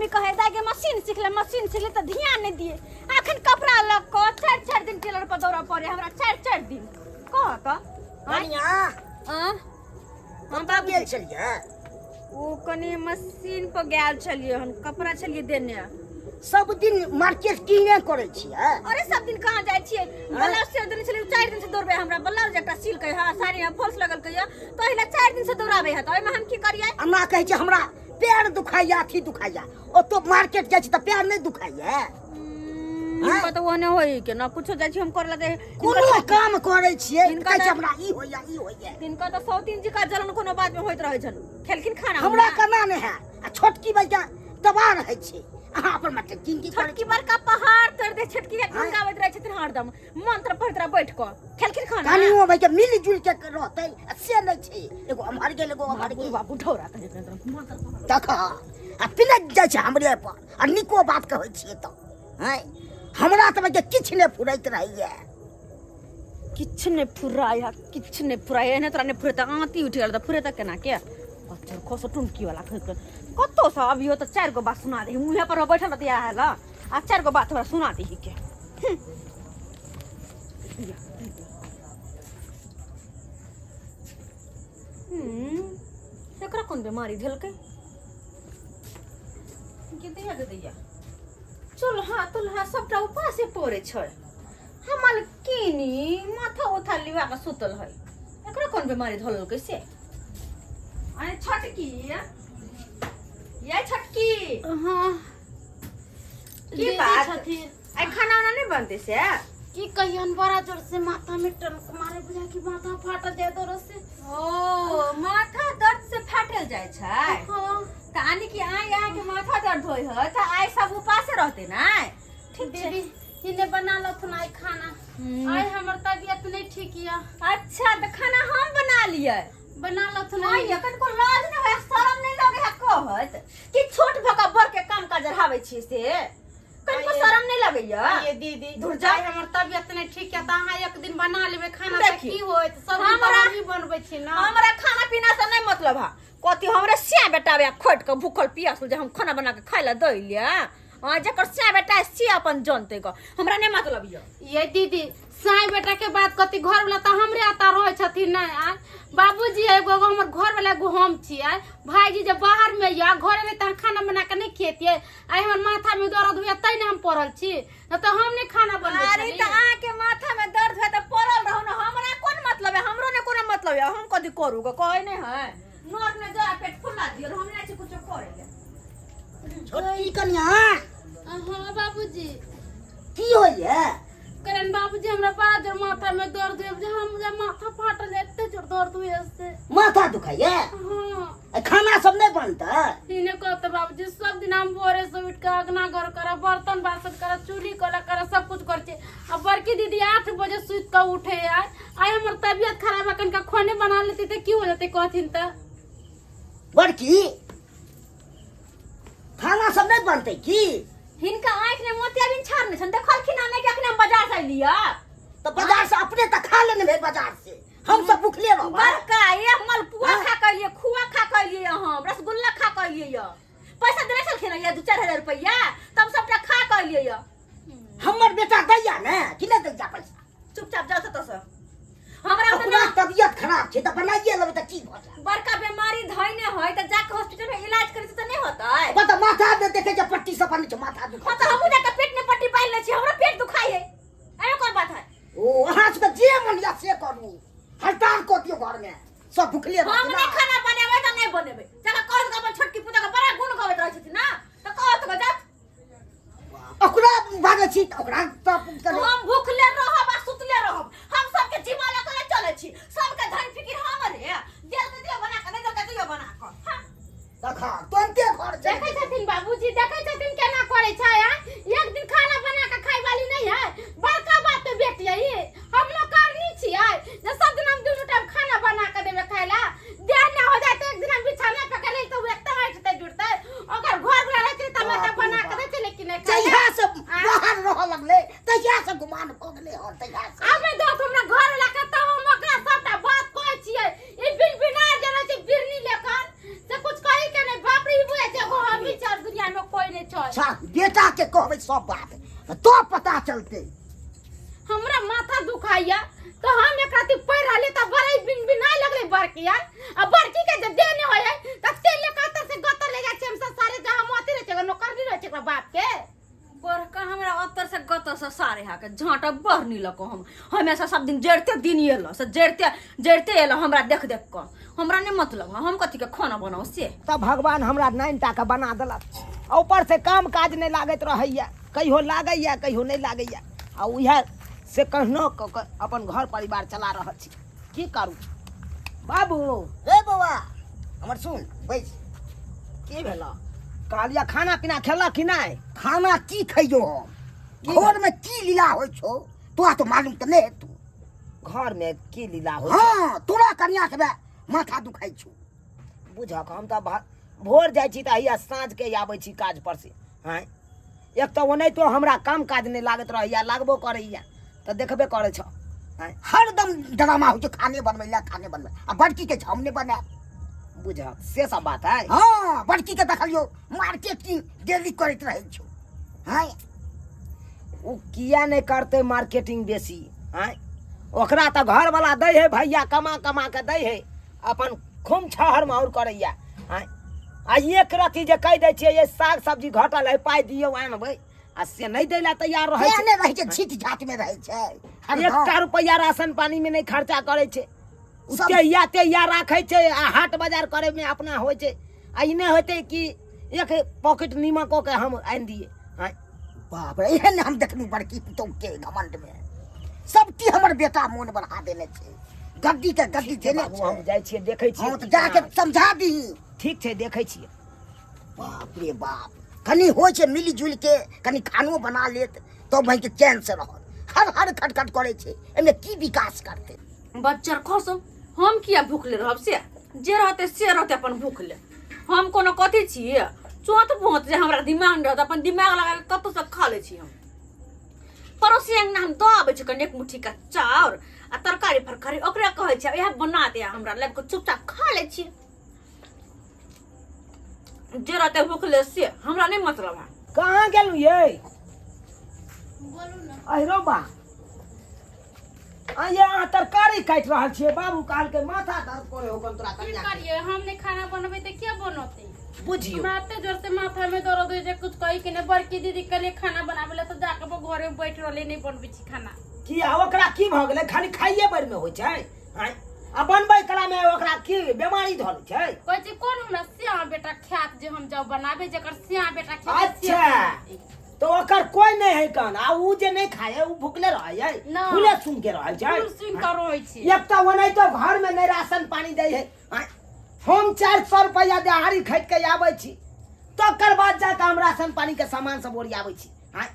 Mummy कहे दाइ के मशीन सीख ले, मशीन सीख ले, तऽ ध्यान नहि दिए। अखन कपड़ा लऽ कऽ चारि चारि दिन टेलर पर दौड़ऽ पड़े हमरा, चारि चारि दिन। कह तऽ। कनिया। आँ? कतऽ गेल छलियै? ओ कनि मशीन पर गेल छलियै हन, कपड़ा छलियै देने। सब दिन मार्केट किने करै छियै? अरे सब दिन कहाँ जाइ छियै? ब्लाउज सिल देने छलियै, 4 दिन से दौड़बै हमरा। ब्लाउज एकटा सिलकै हँ, साड़ी यहाँ फॉल्स लगलकै हँ, तऽ एहि लए 4 दिन से दौड़ाबै है, तऽ ओहिमे हम की करियै? अम्मा कहै छै हमरा पैर दुखाइया, अथी दुखाइया। ओतो मार्केट जाइ छी तऽ पैर नहि दुखाइया? हिनका तऽ ओहने होइ के ना कुछो जाइ छी हम करऽ लगे। कोनो काम करै छियै हिनका कहै छै तऽ- हमरा ई होइया, ई होइया। हिनका तऽ सौतीन जी का जलन कोनो बात में होइत रहै छन। खेलखिन खाना? हमरा केना नहि हैत? आ छोटकी बच्चा तबाह रहै छै। अहाँ अपन मतलब किन की करै? छोटकी बड़का पहाड़ तोड़ दे, छोटकी के गुण गाबैत रहै छथिन हरदम, मंत्र पढ़ैत रह बैठ कऽ। खेलखिन खाना? कनियो भाई के मिल जुल के रहतै आ से नहि छै। एगो अमहर गेल, एगो अमहर गेल। बाबू ढौरा कहै छथिन मंत्र पढ़। देख, आ पिलक जाइ छै हमरे पर। आ नीको बात कहै छियै तऽ हैं हमरा तऽ भाई किछु नहि फुरैत रहैया। किछु नहि फुराय है, किछु नहि फुराय। एहने तोरा नहि फुरेतै, आँती उठि गेल तऽ फुरेतै केना के? बच्चर खोस टुनकी वाला खरीद कऽ कतौ से अबियो तऽ चारि गो बात सुना दही। मुँहे पर बैठल रहती आयल आ चारि गो बात हमरा सुना दही के। एकरा कोन बीमारी धेलकै? गे दैया, गे दैया, चूल्हा तुल्हा सबटा उपासे पड़े छै। हमर किनी माथा उथा लिवा के सुतल है, एकरा कोन बीमारी धरलकै से? अरे छोटकी, ये छोटकी। हाँ। की दीदी बात? छथिन। आइ खाना उना नहीं बनते से? की कहियन, बड़ा जोर से माथा में टनक मारे, बुझा कि माथा फाटल जाय दर्द से। ओ माथा दर्द से फाटल जाइ छै? हाँ। तऽ आनी कि आइ अहाँके माथा दर्द होइ है तऽ आइ सब उपासे रहते ना? ठीक छै। दीदी, हिने बना लथुन आइ खाना। आइ हमर तबियत नहीं ठीक या। अच्छा, तऽ खाना हम बना लियै? बना लथुन। आइ कनिको लाज नहि होइ, शरम नहि लगे है कहत कि छोट भऽ कऽ बड़ के काम काज अढ़ाबै छी से? कनिको आइये। शरम नहि लगैया? ये दीदी। धुर जा। आइ हमर तबियत नहीं ठीक या तऽ अहाँ एक दिन बना लेबै खाना तऽ देखियौ। की होत? सब दिन तऽ हमही बनबै छी ना। हमरा खाना पीना से नहीं मतलब है। कथी हमरे सिया बेटा बे खोट के भूखल पियासल जे हम खाना बना के खाय ला दै ले? हाँ, जकर सिया बेटा है, से अपन जानते ग, हमरा नहीं मतलब ये। ये दीदी, साई बेटा के बात कथी? घर वाला तऽ हमरे आता रहै छथिन। नहीं आय बाबूजी एगो, एगो हमर घर वाला, एगो हम छियै। भाईजी जे बाहर में या घरे में, तऽ खाना बना के नहीं खेतियै? आइ हमर माथा में दर्द हुए तै ने हम पड़ल छी, नहीं तऽ हम नहीं खाना बनबै अरे छली। तऽ अहाँके माथा में दर्द है तऽ पड़ल रहू ने, हमरा कोन मतलब है? हमरो ने कोनो मतलब है। हम कथी करू ग? कहै नहीं है नोर में जरा पेट फुला दियो, हम नहीं छी कुछो करे ले। छोटकी कनिया। हाँ बाबूजी। की होइया? करण बाबूजी, हमरा बड़ा जोर माथा में दर्द हुए, जे हम जे माथा फाटल जाय, एते जोर दर्द हुए से। माथा दुखाइया? हाँ। आ खाना सब नहि बनतै? इने कहते बाबूजी, सब दिन हम भोरे से उठ के अंगना घर करब, बर्तन बासन करब, चूल्ही कोला करब, सब कुछ कर छी। आ बड़की दीदी 8 बजे सुति के उठे। आय आइ हमर तबियत खराब है, कनिका खाने बना लेती तऽ की हो जेतै कहथिन तऽ? बड़की, खाना सब नहि बनतै की? हिनका आँखि में मोतियाबिन छाड़ने छनि, देखलखिन हँ नहि कि अखने हम बाजार से अयलियै? तऽ बाजार से अपने तऽ खा लेने भेल बाजार से, हम सब भुखले रहबै? बड़का एक मलपुआ हाँ? खा के अयलियै, खुआ खा के अयलियै, हम रसगुल्ला खा के अयलियै। यऽ पैसा देने छलखिन हँ 2-4 हजार रुपैआ, तब सबटा खा के अयलियै यऽ। हमर बेटा दैया ने कि नहि दैया पैसा? चुपचाप जाउ तऽ से हमरा ओतऽ अपना ना। तबियत खराब छै तऽ बनाइए लेबै तऽ की भऽ जायत? बड़का बीमारी धैने है तऽ जाके हॉस्पिटल में इलाज करै तऽ नहि होतै? बता, माथा मे देखै छै पट्टी सब बन्है छै, माथा दुखाइ हाँ तऽ हमहूँ जाके पेट में पट्टी बान्हि लै छी, हमरो पेट दुखाइ है, एहिमे कोन बात है? ओ अहाँ सबके जे मन यऽ से करू, हड़ताल कऽ दियौ घरमे, सब भुखले हम रहतै नहि ना। खाना बनेबै तऽ नहि बनेबै। जाके कहत के अपन छोटकी पुतोह के बड़ा गुण गबैत रहै छथिन ना, तऽ कहत के जात। ओकरा बाजै छी तऽ ओकरा तब करे। हम भूखले रहब आ सुतले रहब, हम सबके जिम्मा लऽ कऽ नहि चलै छी। सबके धन फिकिर हमरे देल के दियौ बना कऽ, नहि देल के दियौ बना कऽ। हाँ। देख, तुरन्ते घर चलि देखै छथिन बाबूजी, देखै छथिन केना करै छै? आँय, एक दिन खाना बना के खाय वाली नहीं है। बड़का बात तो बेटी है ई। हम नौकरनी छियै जे सब दिन हम दुनू टाइम खाना बना के देबै खाय ला? देह ना हो जाए तऽ एक दिन हम बिछाना पकड़ ले तऽ एकदम ऐठतै जुड़तै। ओकर घर वाला रहै छै तऽ बाप रे बना के बाप। दै छै, लेकिन नहि खाय ला। जहिया से बाहर रहऽ लगलै तहिया से गुमान भऽ गेलै हन, तहिया से। आबे दो हमरा घर वाला के तब हम ओकरा सबटा बात कहै छियै। ई बिन बिना जे रहै छै बिरनी लेखन से कुछ कही के नहीं। बाप रे, ई बुझै छै एगो हमही छी और दुनिया में कोई नहीं। बेटा के कहबै सब बात तो पता चलते। हमरा माथा दुखाइया तो हम एकरा ती पढ़ रहले त बड़े बिन बिना लगले बड़की यार। आ बड़की के जे देने होय है त तेल ले कातर से गतर ले जाइ छै। हम सब सारे जहां मोती रहे छै, नौकर नहीं रहे छै एकरा बाप के। बड़का हमरा अतर से गतर से सारे हा के झाँटा बड़ लको। हम हमेशा सब दिन जड़ते दिन एलो से जड़ते जड़ते एलो हमरा देख देख कऽ। हमरा नहीं मतलब है, हम कथी के खाना बनाऊ से। तब भगवान हमरा नाइन टा के बना देलक। आ ऊपर से काम काज नहीं लागैत रहैया, कहियो लागैया कहियो नहीं लागैया, आ उएह से कहुनो कऽ के अपन घर परिवार चला रहल छी। की करू बाबू? रे बौआ हमर सुन बैस। की भेल? कहलिया खाना पीना खेलक कि नहीं? खाना की खैयो हम? घर में की लीला होइ छौ तोरा तो मालूम तऽ नहीं हेतौ। घर में की लीला होइ? हाँ, तोरा कनिया के माथा दुखाइ छौ। बुझक हम तऽ भोर जाइ छी तऽ हैया साँझ के आबै छी काज पर से। आँय, एक तऽ ओनाहितो हमरा काम काज नहि लागैत रहैया, लागबो करैया तऽ देखबे करै छौ। आँय, हरदम ड्रामा होइ छै खाने बनबै लए, खाने बनबै, आ बड़की के हम नहि बनायब। बुझक से सब बात है। हाँ, बड़की के देखलियो मार्केटिंग डेली करैत रहै छौ। आँय, ओ किया नहि करतै मार्केटिंग बेसी? आँय, ओकरा तऽ घरवला दै है भैया, कमा कमा के दै है, अपन खूब छहर माहुर करैया। आँय, आ एक रत्ती जे कहि दै छियै ये साग सब्जी घटल है पाइ दियौ आनबै, आ से नहि दै लए तैयार रहै छै। नहि रहै छै, छीट झाट में रहै छै। एकटा रुपैआ राशन पानी में नहि खर्चा करै छै, तहिया तहिया राखै छै, आ हाट बाजार करे में अपना होइ छै। आ ई नहि होतै कि एक पॉकेट नीमको के हम आनि दिए। आँय, बाप रे, एहन हम देखलहुँ बड़की पुतोह के घमंड में सब की हमर बेटा मोन बढ़ा देने छै, गद्दी के गद्दी देने छै। हम जाइ छियै देखै छियै। हाँ, तऽ जाके समझा दीही। ठीक छै, देखै छियै। बाप रे बाप, कनि होइ छै मिली जुलि के कनि खानो बना लेत तो भाई के चैन से रहत। हर हर खटखट करै छै, एहिमे की विकास करतै? बच्चर खसो, हम किया भूखले रहब? से जे रहते से रहते अपन भूखले। हम कोनो कथी छियै चोत भोत जे हमरा दिमाग नहि रहत? अपन दिमाग लगा के कतौ से खा लै छी। हम पड़ोसी अंगना हम दऽ आबै छी कनि एक मुट्ठी का चाउर आ तरकारी फरकारी, ओकरे कहै छियै इएह बना दे हमरा, लाबि कऽ चुपचाप खा लै छी। जे रहते भूखले से हमरा नहीं मतलब है। कहाँ गेलहुँ ये? बोलू ना। अहिरो बा, आइए अहाँ तरकारी काटि रहल छियै। बाबू कहलकै माथा दर्द करे हो तोरा की कनिया के। करिए, हम नहीं खाना बनबे तो क्या बनते? बुझियो हमरा एते जोर से माथा में दर्द होइ छै कुछ कही के नहीं। बड़की दीदी के लिए खाना बनाबे ला तो जाके वो घरे में बैठ रहले, नहीं बनबे छी खाना। किया, ओकरा की भऽ गेलै? खाली खाइए भरि मे होइ छै? आँय, आ बनबै कला मे ओकरा की बेमारी धरै छै? कहै छै कोन हमरा सियाँ बेटा खायत जे हम जाउ बनाबे, जकर सियाँ बेटा खायत से अच्छा, बनाबे। तो ओकर कोई नहीं है कन, आ ऊ जे नहीं खाए ऊ भुखले रहै है? ना। फूले सुन के रहै छै। फूल सुन के रहै छै। एक तऽ ओनाहितो घर में नहीं राशन पानी दै है। आँय, हम 400 रुपया दिहाड़ी खटि के आबै छी, तकर बाद जाके हम राशन पानी के सामान सब ओरियाबै छी। आँय,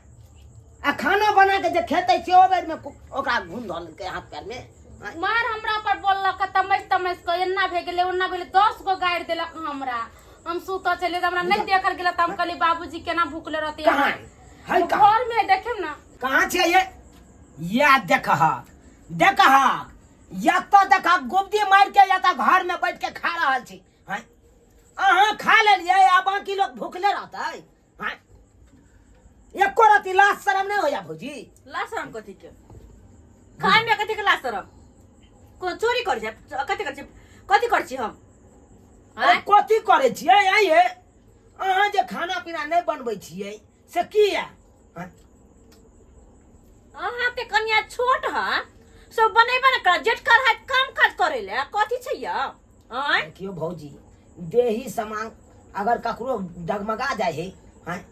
आ खाना बना के जे खेतै सेहो बेर में ओकरा घुन धऽ लेलकै हाथ पैर में। आँय, मार हमरा पर बोललक तमस तमस के, एना भे गेलै ओना भेलै, 10 गो गारि देलक हमरा। हम सुतऽ चलिए तऽ हमरा नहीं देखल गेल, तऽ हम कहली बाबूजी केना भूखले रहते। कहाँ है? कहाँ? घर में देखे ना। कहाँ छै ये? या देखहक देखहक, या तो देखहक गुब्दी मार के या तो घर में बैठ के खा रहल छी। हैं, अहाँ खा लेलियै आ बाकी लोग भूखले रहतै? हैं, एको रति लाज शरम नहीं होया भौजी? लाज शरम कथी के? खाय में कथी के लाज शरम? कोनो चोरी करै छै? कथी करै छै? कथी करै छी हम? आँय? कथी करै छियै? आँय ये, अहाँ जे खाना पीना नहि बनबै छियै से किया? आँय? अहाँके कनिया छोट है सब बनेबे ने कर, जेठकर है काम काज करे ले कथी छै यौ? आँय? देखियौ भौजी, देही सामान अगर ककरो डगमगा जाइ है, आँय,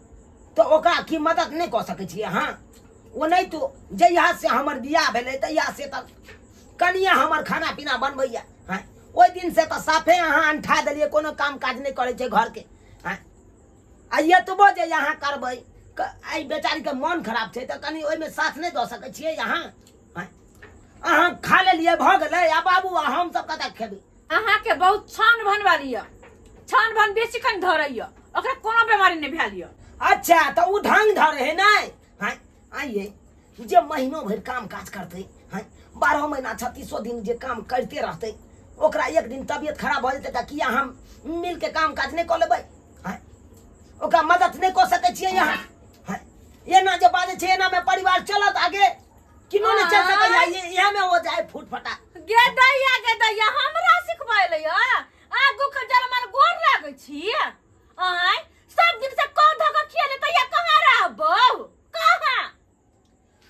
तऽ ओकरा की मदद नहि कऽ सकै छियै अहाँ? ओनाहितो जहिया से हमर बियाह भेलै तहिया से तऽ कनिया हमर खाना पीना बनबैया। आँय, ओहि दिन से तऽ साफे अहाँ अंठा देलियै, कोनो काम काज नहि करै छै घरके। आँय, आ एतबो जे अहाँ करबै, एहि बेचारीके मोन खराब छै तऽ कनि ओहिमे साथ नहि दऽ सकै छियै अहाँ? आँय, अहाँ खा लेलियै भऽ गेलै, आ बाबू आ हम सब कतऽ खेबै? अहाँके बहुत छान भन वाली यऽ, छान भन बेसी कनि धरै यऽ, ओकरा कोनो बेमारी नहि भेल यऽ। अच्छा, तऽ ओ ढंग धरे है नहि? आँय, आइए जे महीनो भरि काम काज करतै, आँय, 12 महीना 36 दिन जे काम करिते रहतै, ओकरा एक दिन तबियत खराब भऽ जेतै तऽ किया हम मिलके काम काज नहि कऽ लेबै? आँय, ओकरा मदद नहि कऽ सकै छियै अहाँ? करै छै एना में परिवार चलत आगे किनो नहि चल सकैया इएह में हो जाए फूट फटा। गे दैया, गे दैया, हमरा सिखबै ले आगू के जलमन गोर लागै छी। आय सब दिन से कौन धक्का खियले तैया कहाँ रहबौ, कहाँ?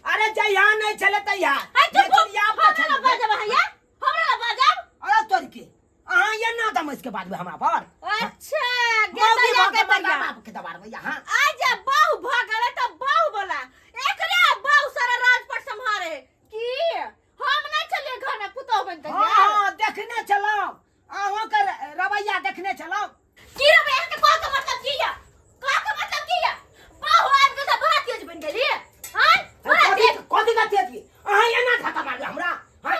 अरे जहिया नहीं छले तहिया, है चुप, लेकिन आब तऽ हमरा छलै। ना बाजब हैया, हमरा ना बाजब। अरे तोर के अहाँ ये ना दमस के बाजबै हमरा पर। अच्छा गे मौगी दैया, भऽ गे के दैया, बाप के दबारबै अहाँ। आज बहु भ गेलै तऽ बहु बोला एकरे बहु सारा राजपाट सम्हारे की हम नहीं चलिए घर में पुतोह बन हाँ तैयार। हाँ, देखने छलहुँ अहूँ के रवैया, देखने छलहुँ। की रवैया के कह के मतलब की या, कह के मतलब की या? बहु आबि के तऽ बड़ा तेज बन गेली। हां, बड़ा कथी तेज। कथी का तेज? अहाँ एना धक्का मारबै हमरा? हाँ,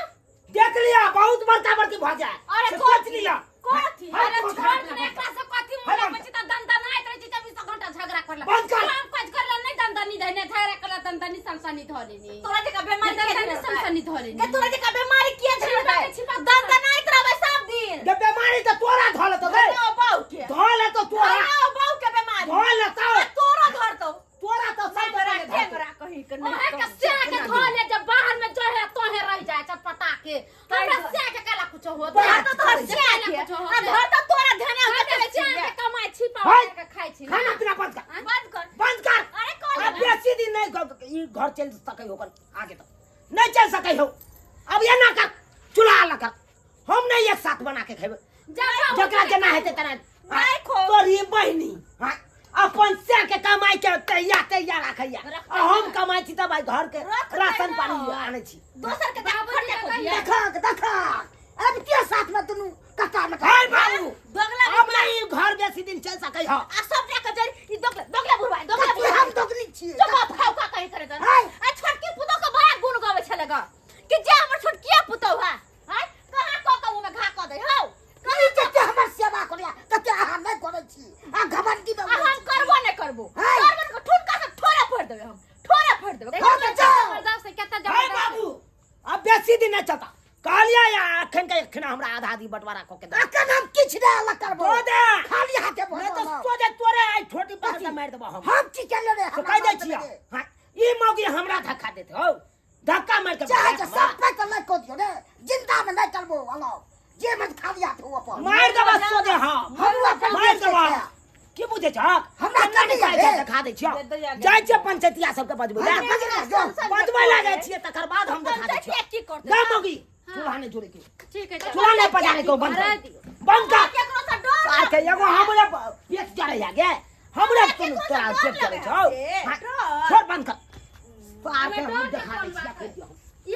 देख लिअ बहुत बड़का बड़की भऽ जाए। अरे से कथी? सोच लिअ। कथी? हाँ, अरे तो छोड़ ने, एकरा से कथी मुंह है लगबै छी त दनदनाइत रहै छी 24 घंटा झगड़ा करला। बंद कर। काम काज करला नहीं, दनदनी धइने झगड़ा करला, दनदनी सनसनी धऽ लेनी। तोरा जकाँ बेमारी किया दनदनी झेलतै? सनसनी धऽ लेनी। गे तोरा जकाँ बेमारी किया झेलतै? छिपा के- दनदनाइत रहबै सब दिन। गे बेमारी तऽ तोरा धऽ लेतौ गे। धन्य बहु के। धऽ लेतौ तोरा। धन्य बहु के बेमारी। धऽ लेतौ। आ तोरो धरतौ। तोरा तऽ सब टेंगरा पहिले धरतौ। टेंगरा कहीं के नहीं। ओहे के सिया के धऽ ले, जब बाहर में जो है तोहे रह जाए चटपटा के। हमरा सिया के काला कुछ होत। घर तो तोहर करै सिया के कुछ आ होत। घर तो तोरा ध्यान हम के चलै सिया छी। के कमाइ छी है। पाव के खाइ छी। खाना पीना बंद कर। बंद कर। बंद कर। अरे कौन अब बेसी दिन नहीं ई घर चल सकै हो, आगे तक नहीं चल सकै हो। अब ये ना कर, चूल्हा अलग कर, हम नहीं एक साथ बना के खेबै। जकरा जकरा जेना हेतै तेना। नहीं खो। तोरी बहिनी हाँ, अपन से के कमाई के तैया तैया राखैया रखतै आ हम ना। कमाई छी तब आइ घर के रखतै राशन ना। पानी आनै छी। दोसर के बाबूजी खर्चा के को कहिया। दिया। देखा देखा, अब के साथ में दुनू कक्का में। हाय बाबू, दोगला अब नहीं घर बेसी दिन चल सकै हो। आ सब जाके जरी ई दोगला दोगला बुढ़वा दोगला कथी बुढ़वा। हम दोगली छियै? चुप बाप खाउ का कहीं करे हाय। आ छोटकी पुतोह के बड़ा गुण गाबै छले ग कि जे हमर छोटकिया पुतोह है। हाय कहाँ क के मुंह में घा क दे हौ। ई जते हमर सेवा करैया तते अहाँ नहि करै छी आ घमंडी में आ हम करबो नहि करबो। हाय। करबो ने, ठुनका से ठोरा फोड़ देबै हम, ठोरा फोड़ देबै। घर के जाओ। जबरदस्त केते हाय जबरदस्त। बाबू, अब बेसी दिन नहीं चलता। कहलिया या अखन के अखन हमरा आधा आधी बंटवारा क के दे। अखन हम किछु नहि अलग करबो। दो दे। खाली हाथे नहीं तो भरबो। सोझे तोरे आई छोटी पर से मार देबो हम। हम की केले रे? तो हमरा कह दै मार छियै। देबै रे। हाँ, ई मौगी हमरा धक्का देते हो, धक्का मार के चाहे मार के सब पे तो नहि कऽ दियौ रे, जिंदा में नहि करबो अलग जे मन खाली हाथ हो अपन। मार देबो सोझे। हम हमहूँ अपन मार देश के देबो। छै। की बुझै छहक? हमरा केना कनी निकालि रे। के देखा दै छियौ। दे दैया गे। जाइ छियै पंचायतिया सबके बजबै हाँ, लए। बजबै, जो। बजबै लए जाइ छियै तकर बाद हम देखा दै छियौ। पंचायतिया की करतै? गा मौगी, चूल्हा नहि जोड़ै के। ठीक है। चूल्हा नहि पजारै के, बंद कर, बंद कर। केकरो से डर सार के एगो हमरे पेट जरैया गे, हमरे केकरो से तोरा डर पेट जरै लगै छौ। छै, हाँ, डर। छोड़, बंद कर। सार के हमे हम डर के देखा दै कोन छियै बात अखन दियौ।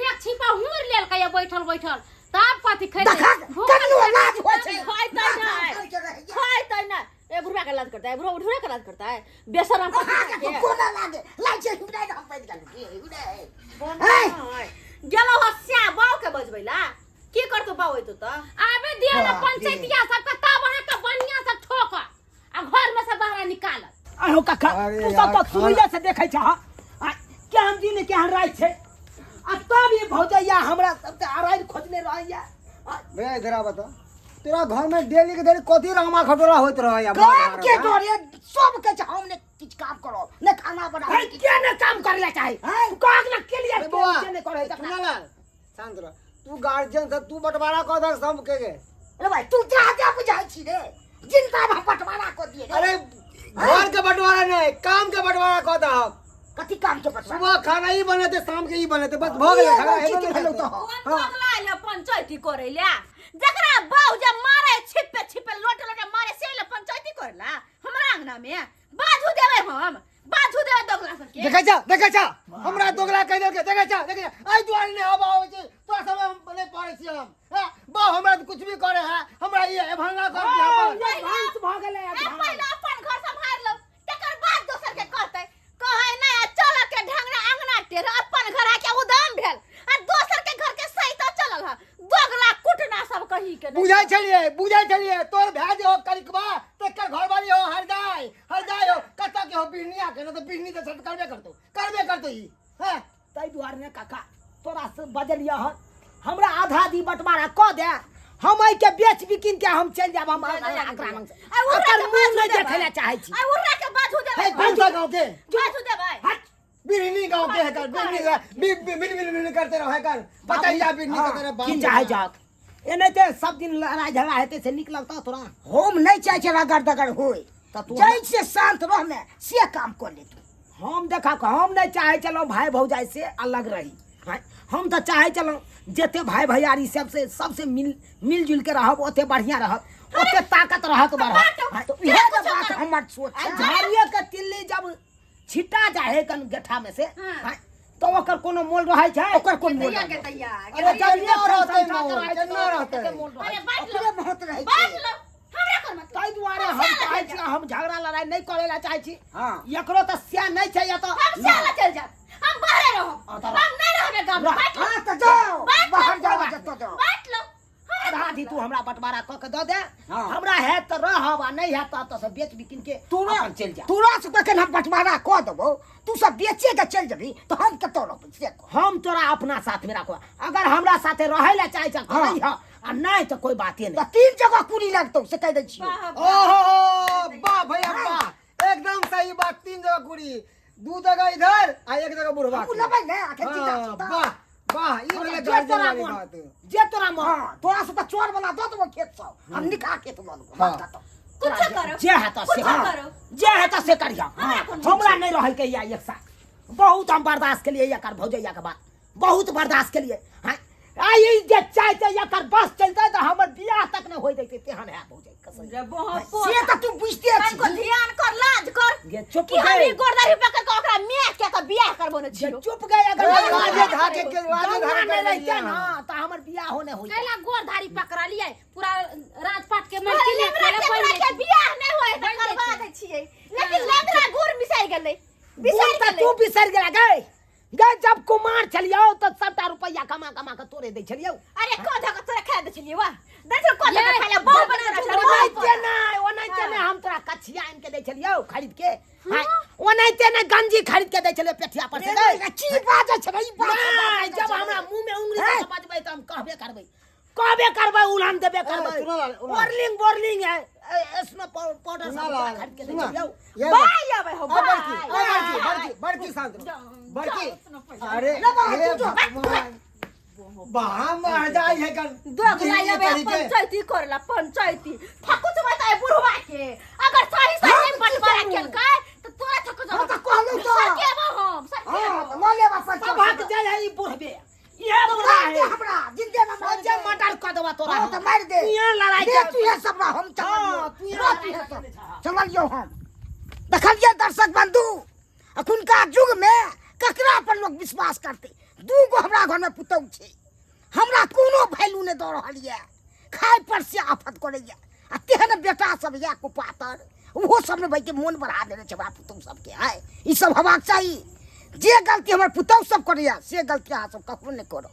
एक छिपा हुर लेलकै या बैठल बैठल तब कथी खैतै? देखा भूखल कनियो लाज होइ छै। खाइतै लाज नहि। करके रहैया। खाइतै नहि। ए बुढ़वा के लाज करता है, बुढ़वा बुढ़वा के लाज करता है, बेशरम कथी अहाँके खाके? तो कोना लागे लाज छै? हिमराइ हम बनि गेलहुँ की हिमराइ? नहि। गेलौ हँ स्या बाउ के बजबै ला, की करतौ बाउ एतौ तऽ? आबे दिअ ने बाप रे। पंचायतिया सबके, तब अहाँके बढ़िया से ठोकत आ घर में से बाहर निकालत। अहो काका, अरे तू सब यार, तऽ खाना- शुरुए से देखै छह आ केहन दिन केहन राति छै आ तब ई भौजैया हमरा सबके अराइर खोजने रहैया। भैया इधर आ, बता तोरा घर में डेली के डेली कथी रामा खटोला होइत रहै? काम के डरे सब के छै, हम ने किछु काम करब ने खाना बनाब। है के ने काम करे ला चाही हैं? तू कहक ना के लिए ए बौआ, के ने करे तकरा। सुनला शांत रह तू, गार्जियन से तू बंटवारा कऽ दह सबके गे। अरे भाई, तू जा बुझाइ छी रे, जिंदा में बंटवारा कऽ दिए रे। अरे घर के बंटवारा नहीं, काम के बंटवारा कऽ दह। कथी काम के बंटवारा? सुबह खाना ही बनेते, शाम के ही बनेते, बस भऽ गेलै। ई खाना एगो हेबे चीज नहि भेलौ करतै। तऽ। कोन दोगला आइल पंचायती करै ला? जकरा बाउ जे मारे छिपे छिपे लोटे लोटे मारे से ले पंचायती करला हमरा अंगना में। बाजू देबै हम, बाजू देबै दोगला सबके। देखै छा, देखै छा, हमरा दोगला कहि देलकै। देखै छा, देखै छा, एहि दुआरे नहि हवा आबै छै तोरा सब, हम नहि पढ़ै छी हम। हैं? बा हमरा कुछ भी करे है, हमरा ई एभंगा कर दिया हाँ, पर। ये भांस भऽ गेलै ए, एडवांस। पहिले अपन घर सम्हारि लो तकर बाद दोसर के कहतै। कहै नहि आ चल के ढंगना अंगना टेढ़, अपन घर आके उदाम भेल आ दोसर के घर के सहित चलल ह दोगला कुटना सब कही के नहि। बुझै छलियै, बुझै छलियै तोर भाय जे हो करिकबा तेकर घरवाली हो हरदाय, हरदाय हो कतऽ के हो बिहनिया के, नहि तऽ बिहनी तऽ सब करबे करतौ, करबे करतौ ई। हैं? ताहि दुआरे ने काका तोरा से बजलियह हन, हमरा आधा दी बंटवारा कऽ दे, हम एहिके बेच बिकिन के हम चलि जायब। हम एकरा लग से। आ उर्रा एकर के मुँह बाजू नहि देबै। देखै लए चाहै छी। आ उर्रा के बाजू देबै। है कोन सा गाँव के बाजू देबै। हट। बिरनी गांव के है कर बिरनी बि मिल मिल मिल करते रहो है कर बतैया बिरनी करते रहो। की चाहे जाक एनाहिते सब दिन लड़ाई झगड़ा हेतै से नीक लगतौ तोरा? हम नहीं चाहे छै रगड़ दगड़ होय। तऽ तू जै से शांत रह में से काम कर ले तू। हम देखा हम नहीं चाहे छलहुँ भाई भौजाई से अलग रही। हाँ, हम तऽ चाहे छलहुँ जते भाई भैयारी सबसे सबसे मिल मिलजुल के रहब ओते बढ़िया रहब, ओते ताकत रहत बढ़त। हाँ, तो इहे तऽ बात हमर सोच आ झाड़िए के तिल्ली जब छिटा जाए है कन गेठा में से, हाँ, तो ओकर कोनो मोल रहै छै? ओकर कोन मोल दैया रहै? के दैया। अरे जब केना एक रहतै संसार मोल? रहै छै, केना तऽ रहतै? कते मोल रहै अरे छै? बाँट लो, ओकरे बहुत रहै बाँट छै। लो, हमरा कोन मतलब? ताहि दुआरे हम चाहै छी हम झगड़ा लड़ाई नहि करै लए चाहै छी। हाँ। एकरो तऽ सएह नहि छै एतऽ। हम श्याला चल जाब, हम बाहरे रहब, हाँ, तऽ रह। हम नहीं रहबे गाँव में। रह। बाँट लो, हाँ तऽ जाओ बाँट लो, बाहर जाओ जतऽ जाओ। बाँट लो। आधा आधी तू हमरा बंटवारा कऽ के दऽ दे। हाँ। हमरा हैत तऽ रहब आ नहि हैत तऽ एतऽ से बेच बिकिन के तोरा अपन चलि जायब। तोरा से कखन हम बंटवारा कऽ देबौ, तू सब बेचे के चलि जेबही तऽ हम कतऽ रहबै से कह। हम तोरा अपना साथ में राखब, अगर हमरा साथे रहै लए चाहै छ हाँ। रही आ नहि तऽ कोई बाते तऽ नहि। 3 जगह कुड़ी लगतौ से कहि दै छियौ। ओहो वाह भैया वाह, एकदम सही बात। 3 जगह कुड़ी, 2 जगह इधर आ 1 जगह बुढ़वा हमहूँ के। लेबै ने अखन जिंदा हाँ, छी तऽ। वाह वाह, ई भेलै जे गार्जियन तोरा वाली मोन, बात। जे तोरा मोन। हाँ, तोरा से तऽ चोर वाला दऽ देबौ खेत सब, हम निकाह खेत लऽ लेबौ। हाँ। बात खतम। कुछ करो, जे हेतौ से कुछ कर। करो। जे हेतौ से करिहा। हमरा कोन हमरा नहि रहै के या एक साथ। बहुत हम बर्दाश्त के लिए एकर भौजैया के बात बहुत बर्दाश्त के लिए। हाँ, आ ई जे चाहते एकर बस चलते तऽ हमर बियाह तक नहि होय दैते तेहन है भौजै कसम। जे बहुत से तऽ तू बुझते छी। तनिको ध्यान कर, लाज कर। गे चुप कि हम गए। ई गोरदारी पकड़ के ओकरा my के के बियाह करबो ने जे छियो। चुप गए अगर ए, गौआ राजे धाके के राजे गौआ धाके नहि कर रहिते देलियै ना अहाँ। तऽ हमर बियाह होने होइते। कैला गोरधारी पकड़लियै पूरा राजपाट के अरे मालकिन लेमरा खेला के बनि के जेतै। बियाह नहि होय तऽ बनि करबा जेतै। दै छियै, लेकिन लेमरा गुड़ मिसाइ गेलै, गुड़ बिसरि तऽ गेलै। तू बिसरि गेला गए गए। जब कुमार छलियौ तऽ सबटा रुपैआ कमा कमा के तोरे दै छलियौ। अरे को धक तोरा खा दै छलियै, वाह दै छल को धक ये, खाय ला बहुत बना छल। ओनाहिते नहि, ओनाहिते नहि हम तोरा कछिया आनि के दै छलियौ खरीद के। हाँ, ओनाहिते नहि गंजी खरीद के दै छलियौ पेठिया पर से गए। की बाजै छै रे, ई बात नहि, बाजै जब छै। हमरा मुंह में उंगली दऽ के बजबै तऽ हम कहबे करबै, कहबे करबै, उलान देबे करबै। सुना लाल, उलान। बोरलिंग बोरलिंग है, एसनो पाउडर सब सुना तोरा लाल, खरीद के दै सुना। छलियौ। ये बाय आबै हो, आ, बड़की, बाय। आ, बड़की, बड़की, बड़की शांत रहो। बड़की, अरे, ले बाबा, अरे, तू जो। भगवान। बाह, मर जाय है कन। दोगला दिल्ली आबै तरीके। पंचायती करला पंचायती थकुच बताए बुढ़वा के, अगर सही सही हम नहीं की बंटवारा करू? केलकै तऽ तोरा थकुच हम तऽ कहलहुँ तऽ। सरकेबो हम, हाँ, सरकेबो। तऽ लऽ लेब अपन सभक जे है ई बुढ़बे, इहे बुढ़ा मारि दे है। हमरा जिंदे में मारि सोचे दे। मर्डर कऽ देबा तोरा। हाँ, तऽ मारि दे। तू यहाँ लड़ाई ले कर। तू ये सब रह, हम चललियौ। हाँ, तू यहाँ रह तू लड़ाई ये सब। कर। चललियौ हम। देखलियै दर्शक बंधु, अखुनका युग में ककरा पर लोग विश्वास करते? 2 गो हमरा घर में पुतहु छै, हमरा कोनो वैल्यू नहि दऽ रहल यऽ, खाय पर से आफत करैया, आ तेहन बेटा सब यऽ कुपातर, ओहो सब ने भाई के मोन बढ़ा देने छै हमरा पुतहु सबके। आय ई सब हेबाक चाही। जे गलती हमर पुतहु सब करैया से गलती अहाँ सब कखनो नहि करब।